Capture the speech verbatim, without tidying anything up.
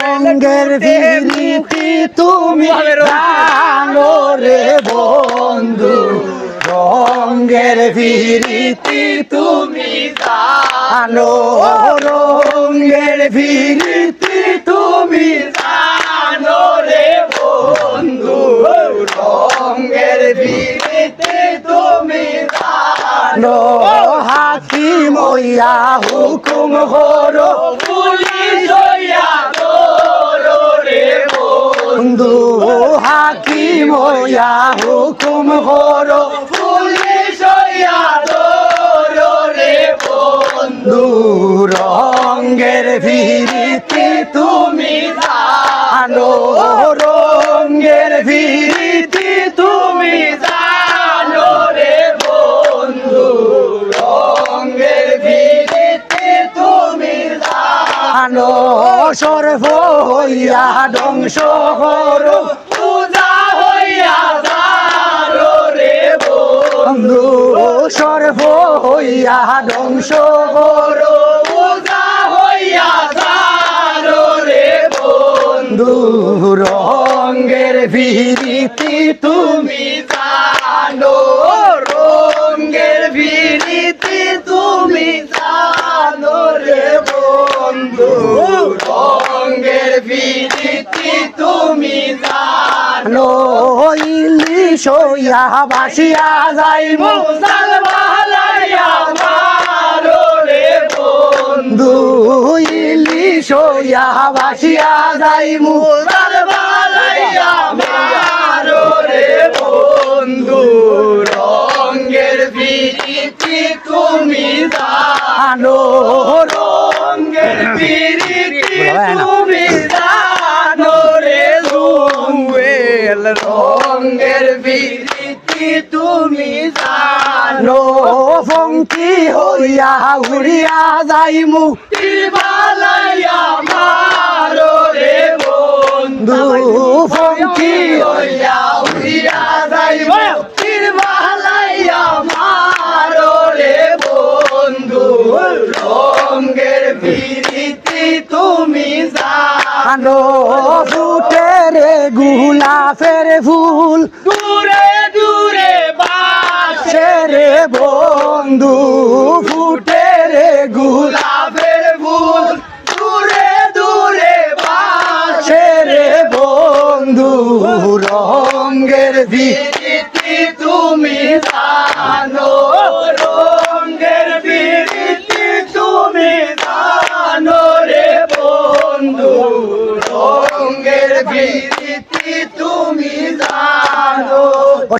রঙের পিরিতি তুমি জানো রে বন্ধু, রঙের পিরিতি তুমি জানো, রঙের পিরিতি তুমি জানো রে বন্ধু, রঙের পিরিতি তুমি জানো। হাকিম অইয়া হুকুম করো, পুলিশ অইয়া ধরো রে বন্ধু। হাকিম অইয়া হুকুম করো, পুলিশ অইয়া ধরো রে বন্ধু। রঙের পিরিতি তুমি জানো, রঙের পিরিতি তুমি জানো রে বন্ধু, রঙের পিরিতি তুমি জানো। সর্প হইয়া ধ্বংস করো, পূজা হইয়া যারো রে বন্ধু। সর্প হইয়া ধ্বংস করো, পূজা হইয়া যারো রে বন্ধু। রঙের পিরিতি তুমি জানো, রঙের পিরিতি তুমি জানো রে বন্ধু, রঙের পিরিতি তুমি জানো। ইলিশ হইয়া ভাসিয়া যাইমু, জাল বালাইয়া মারো রে বন্ধু। ইলিশ হইয়া ভাসিয়া যাইমু, জাল বালাইয়া মারো রে বন্ধু। রঙের পিরিতি তুমি জানো, রঙের পিরিতি তুমি জানো রে জুয়েল, রঙের পিরিতি তুমি জানো। পঙ্খী হইয়া উড়িয়া যাইমু, তীর বালাইয়া মারো রে বন্ধু। পঙ্খী হইয়া উড়িয়া যাইমু, তীর বালাইয়া মারো রে বন্ধু। রঙের পিরিতি তুমি জানো, ফুটে রে গোলাপের ফুল, দূরে দূরে বাসে রে বন্ধু। ফুটে রে গোলাপের ফুল, দূরে দূরে বাসে রে বন্ধু। রঙের পিরিতি তুমি জানো, রঙের পিরিতি তুমি জানো রে বন্ধু। রঙের পিরিতি তুমি জানো।